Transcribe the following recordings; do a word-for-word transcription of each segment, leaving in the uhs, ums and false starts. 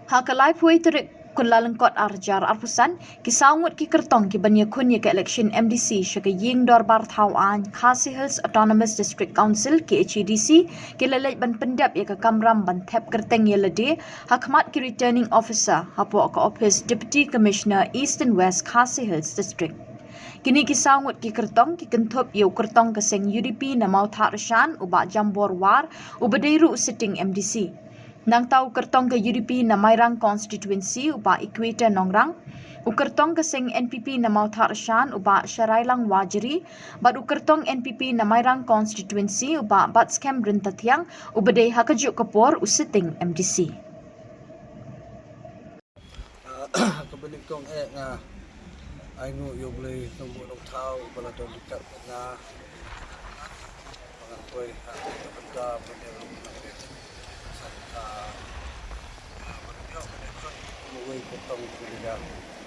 Ha ka laiphew tarik Kyllalyngkot ar hajar arphew san, ki saw ngut ki kyrtong ki ban ïakhun ïa ka election M D C sha ka ïing dorbar thaw aiñ Khasi Hills Autonomous District Council, K H A D C, ki la leit ban pyndep ïa ka kamram ban thep kyrteng ïa lade ha khmat ki Returning Officer hapoh ka ophis Deputy Commissioner Eastern West Khasi Hills District. Kine ki saw ngut ki kyrtong ki kynthup ïa u kyrtong ka seng U D P na Mawthadraishan, u Bah Jambor War, uba dei ruh u sitting M D C. Nangta u kyrtong ka U D P na Mairang Constituency, u Bah Equator Nongrang, u kyrtong ka seng N P P na Mawthadraishan, u Bah Sharailang Wajri, bad u kyrtong N P P na Mairang Constituency, u Bah Batskhem Ryntathiang, uba dei ha kajuh ka por u sitting M D C. Ah, kaba nyngkong eh nga ainguh ïa U Blei Nongbuh Nongthaw uba la don ryngkat bad nga. Ba ngan poi ha ka bynta ban ïarung na ka liang. Sa ka, ah, ban ïoh ban ïakhun kum uwei u kyrtong jong ka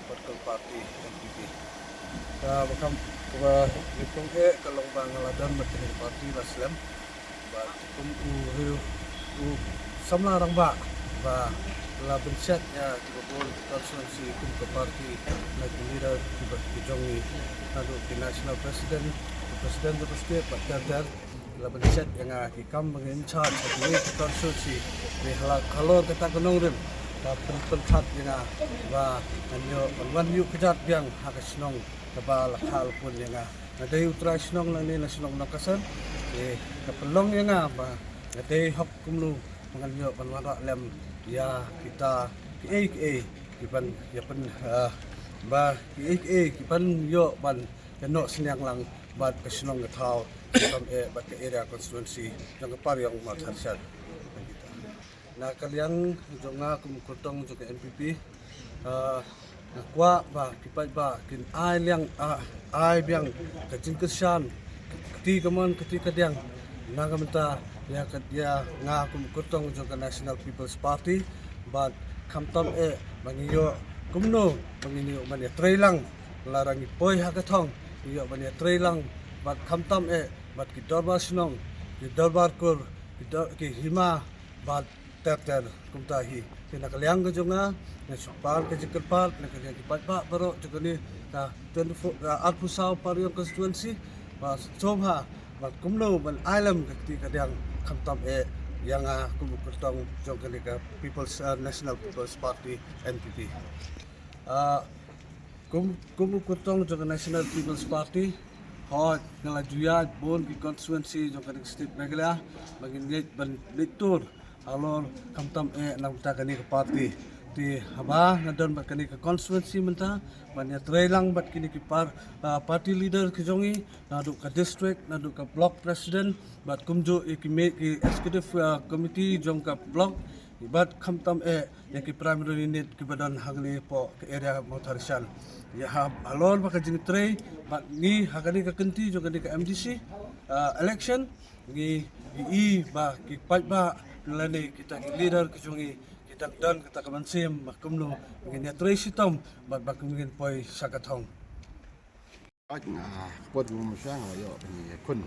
political party N P P. Kaba kham, kaba nyngkong eh ka long ba nga la don bad kane ka party la slem. Bad kum u riew u samla rangbah ba la pynshad ïa kiba bun ki constituency kum ka party na ki leader kiba ki jong ngi, naduh ki national president, ki president jong ka state bad ter ter, la pynshad ïa nga ki kam ba ngin in charge ha kiwei ki constituency. Te halor kata ka nongrim ka pyn, pynthad ïa nga ba ngan ïoh ban wan ïuh kjat biang ha ka shnong kaba la kha la pun ïa nga. Nga dei u trai shnong nangne na shnong Nongkasen. Te ka pynlong ïa nga ba nga dei hok kumno ba ngan ïoh ban wanrah lem ïa kita kiei kiei ki ban ïa pyn, ah, ba kiei kiei ki ban ïoh ban ïa noh synñiang lang bad ka shnong ka thaw, khamtam eh bad ka area constituency jong ka Pariong Mawthadraishan. Na ka liang jong nga kum u kyrtong jong ka N P P, ah, nga kwah ba ki paidbah kin ai liang, ah, ai biang ka jingkyrshan, ka kti kamon ka kti kadiang na ka bynta ïa ka, ïa nga kum u kyrtong jong ka National People's Party. Bad khamtam eh ba ngi ïoh kumno ba ngin ïoh ban ïatrei lang lada ngi poi ha ka thong, ngi ïoh ban ïatrei lang bad khamtam eh bad ki dorbar shnong, ki dorbar kur, ki dor, ki hima bad ter ter kumta hi. Te na ka liang ka jong nga, nga shu pan ka jingkyrpad na ka liang ki paidbah baroh jong kane ka twenty-four, ah, arphew saw Pariong constituency, ba sngewbha ba kumno ban ai lem ka kti kadiang khamtam eh ïa nga kum u kyrtong jong kane ka People's, ah, National People's Party, N P P. Ah, kum, kum u kyrtong jong ka National People's Party, hooid nga la ju ïaid bun ki constituency jong kane ka state Meghalaya ba ngin ïaid ban leit tour halor khamtam eh na ka bynta kane ka party. Te haba nga don bad kane ka constituency mynta ban ïatrei lang bad kine ki par, ah, party leader ki jong ngi, naduh ka district, naduh ka block president, bad kumjuh ïa ki mei ki executive, ah, committee jong ka block, bad khamtam eh ïa ki primary unit kiba don hangne hapoh ka area Mawthadraishan. Ïa ha, halor ba ka jingtrei bad ngi ha kane ka kynti jong kane ka M D C, ah, election, ngi ïohi ba ki paidbah lane kita ki leader ki jong ngi ki dang don kata ka mynsiem ba kumno ngin ïatrei shitom bad ba kumno ngin poi sha ka thong. Nga, ka por ba mynta nga la ïoh ban ïakhun,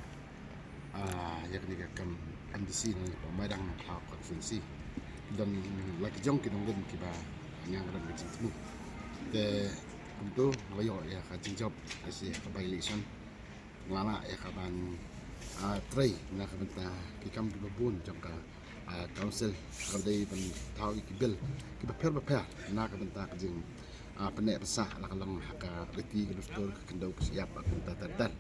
ah, ïa kane ka kam M D C na ka Mairang Nongthaw constituency. Don la ki jong ki nongrim kiba nga nga don ka jingthmu. Te kumto nga la ïoh ïa ka jingjop ïa ka by election. Nga la ïa ka ban, ah, trei na ka bynta ki kam kiba bun jong ka, ah, council, ka dei ban thaw ïa ki bill kiba pher ba pher na ka bynta ka jing, ah, pynneh pynsah la ka long ha ka riti ka dustur ka khyndew ka shyiap bad ka bynta ter ter.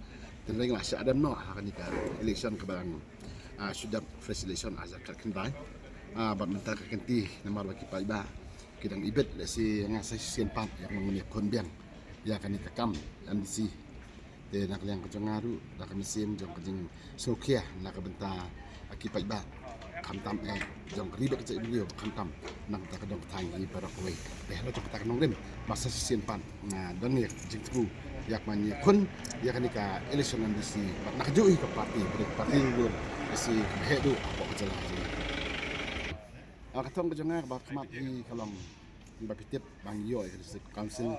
Te nga la shah dem noh ha kane ka election kaba dang, ah, shu dep fresh election ha ka khyndai. Ah, bad mynta ka kynti namar ba ki paidbah ki dang ibit lehse nga sa shisien pat ïa ka nongmane khun biang ïa kane ka kam M D C. Te na ka liang ka jong nga ruh da ka mynsiem jong ka jingsngewkhia na ka bynta ki paidbah khamtam eh jong ka ri bad ka jaitbynriew khamtam na ka bynta ka dong ka thaiñ hi baroh kawei. Te halor jong kata ka nongrim ba sa shisien pat nga don ïa ka jingthmu ïa ka ban ïakhun ïa kane ka election M D C bad na kajuh hi ka party, ka party ruh ka si ka heh duh hapoh ka jylla ka jong ngi. Ah, ka thong ka jong nga kaba khmat hi ka long ba phi tip ba ngi ïoh ïa ka District Council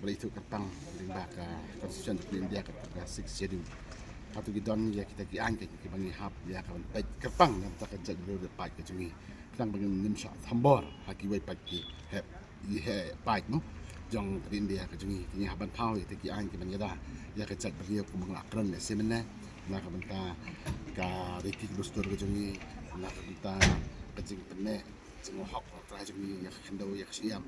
ba la ithuh kyrpang lyngba ka Constitution of India ka, ka Sixth Schedule. Hato ki don ïa kita ki aiñ kiba ngi hap ïa ka ban peit kyrpang na ka bynta ka jaitbynriew da paid ka jong ngi. Ka Tang ba ngin nym shah thombor ha kiwei pat ki hep, i heh paid mo jong ka ri India ka jong ngi. Ki ngi hap ban thaw ïa kita ki aiñ ki ban ïada ïa ka jaitbynriew kumba nga la kren lehse mynne, na ka bynta ka riti ka dustur ka jong ngi, na ka bynta ka jingpynneh jingwahok wahok trai jong ngi ïa ka khyndew ïa ka shyiap,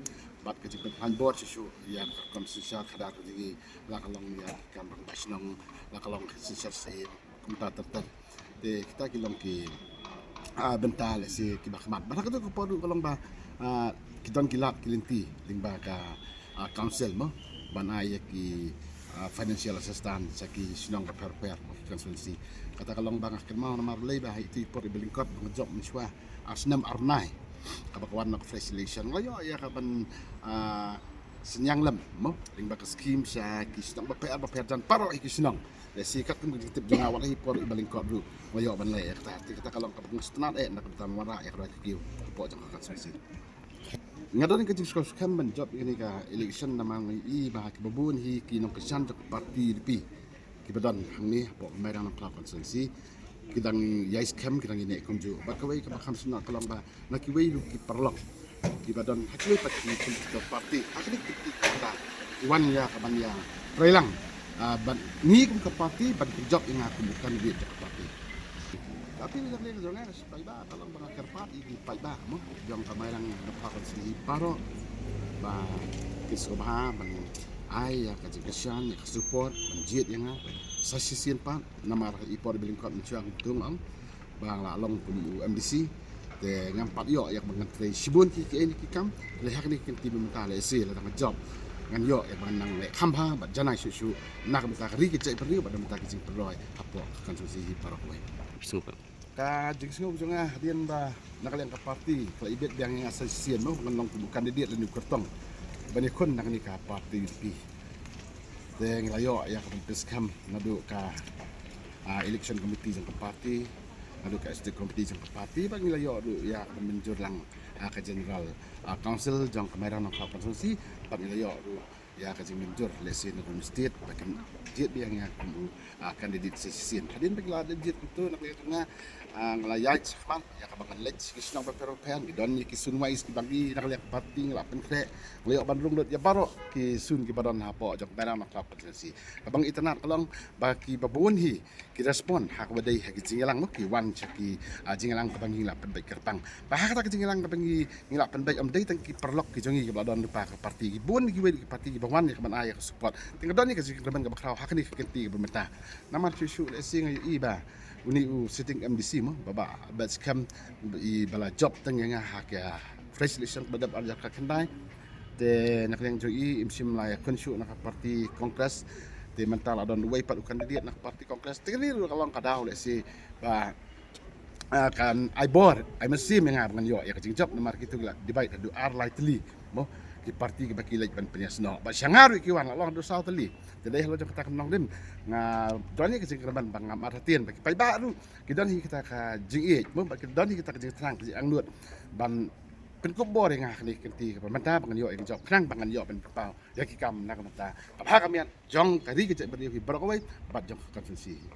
bad ka jingpynpaw bor shuh shuh ïa ka rukom synshar khadar ka jong ngi, la ka long ïa ka kam rangbah shnong, la ka long ka synshar sahit, kumta ter ter. Te kita ki long ki, ah, bynta lehse kiba khmat. Bad ha kato ka por ruh ka long ba, ah, ki don ki lad ki lynti lyngba ka, ah, council mo ban ai ïa ki, ah, financial assistance sha ki shnong bapher bapher mo ki constituency. Kata ka long ba nga kynmaw namar lei ba ha itu i por iba lyngkot ba nga jop mynshuwa ar snem ar bnai kaba ka wan na ka fresh election, nga la ïoh ïa ka ban, ah, synñiang lem mo lyngba ka skim sha ki shnong bapher bapher jan baroh hi ki shnong. Lehse katkum ka jingtip jong nga wat ha i por iba lyngkot ruh nga la ïoh ban leh ïa kata. Te kata ka long kaba nga sngewtynnat eh na ka bynta ban wanrah ïa ka roi ka kiew hapoh jong ka constituency. Nga don ka jingsngewskhem ban jop ïa kane ka election namar nga i ba kiba bun hi ki nongkyrshan jong ka party U D P kiba don hangne hapoh Mairang Nongkhlaw constituency ki dang ïai skhem, ki dang ïai neh kumjuh. Bad kawei kaba kham sngewtynnat ka long ba na kiwei ruh ki paralok kiba don ha kiwei pat ki political party ha kane ka party ka ki wan ïa ka ban ïa trei lang, ah, bad ngi kum ka party ban pynjop ïa nga kum u candidate jong ka party. Ka appeal jong nga, jong nga sha ki paidbah ka long ba nga kyrpad ïa ki paidbah mo jong ka Mairang Nongkhlaw constituency baroh ba kin sngewbha ban ai ïa ka jingkyrshan, ïa ka support, ban jied ïa nga sa shisien pat namar ha i por iba lyngkot mynshuwa kumta nga ong ba nga la long kum u M D C. Te ngam pat ïoh ïa kaba ngan trei shibun ki, ki, ki kam. Te ha kane ka kynti mynta lehse lada nga jop ngan ïoh ïa kaba ngan nang leh kham bha bad janai shuh shuh na ka bynta ka ri ka jaitbynriew bad na ka bynta ka jingpynroi hapoh ka constituency hi baroh kawei. Ka jingsngew jong nga hadien ba na ka liang ka party ka la ibit biang ïa nga sa shisien mo ba ngan long kum u candidate lane u kyrtong ban ïakhun na kane ka party U D P. Te ngi la ïoh ïa ka ban pynskhem naduh ka, ah, election committee jong ka party, naduh ka executive committee jong ka party, bad ngi la ïoh ruh ïa ka ban mynjur lang, ah, ka general, ah, council jong ka Mairang Nongkhlaw constituency, bad ngi la ïoh ruh ïa ka jingmynjur lehse na ka state ba kan jied biang ïa nga kum u, ah, candidate sa shisien. Hadien ba ngi la dep jied kumta na ka liang jong nga, ah, nga la ïaid shakhmat ïa kaba ngan leit sha ki shnong bapher bapher, ngi don ïa ki sun wise kiba ngi na ka liang ka party ngi la pynkhreh, ngi la ïoh ban rung lut ïa baroh ki sun kiba don hapoh jong ka Mairang Nongkhlaw constituency. Kaba nga itynnad ka long ba kiba bun hi ki respond ha kaba dei ha ki jingïalang mo, ki wan sha ki, ah, jingïalang kaba ngi la pynbeit kyrpang. Ba ha kata ka jingïalang kaba ngi, ngi la pynbeit ym dei tang ki paralok ki jong ngi kiba la don lypa ka party, ki bun kiwei ki party kiba wan ïa ka ban ai ïa ka support. Te nga don ïa ka jingkyrmen kaba khraw ha kane ka kynti kaba mynta. Namar shuh shuh lehse nga ïohi ba une u sitting M D C mo, Bah Batskhem, i ba la jop tang ïa nga ha ka fresh election kaba dep ar hajar khyndai. Te na ka liang jong i im shym la ïakhun shuh na ka party Congress. Te mynta la don uwei pat u candidate na ka party Congress. Te kane ruh ka long ka daw lehse ba, ah, kan ai bor, ai mynsiem ïa nga ba ngan ïoh ïa ka jingjop namar kito ki la divide haduh ar lai tylli mo, ki party kiba ki leit ban pynïasnoh. Bad sha nga ruh ki wan la long haduh saw tylli. Te dei halor jong kata ka nongrim nga don ïa ka jingkyrmen ba ngam artatien ba ki paidbah ruh ki don hi kata ka jingïeit mo, ba ki don hi kata ka jingthrang ka jingangnud ban pynkup bor ïa nga ha kane ka kynti kaba mynta ba ngan ïoh ïa ka jop khnang ba ngan ïoh ban pynpaw ïa ki kam na ka bynta ka bha ka miat jong ka ri ka jaitbynriew hi baroh kawei bad jong ka constituency hi.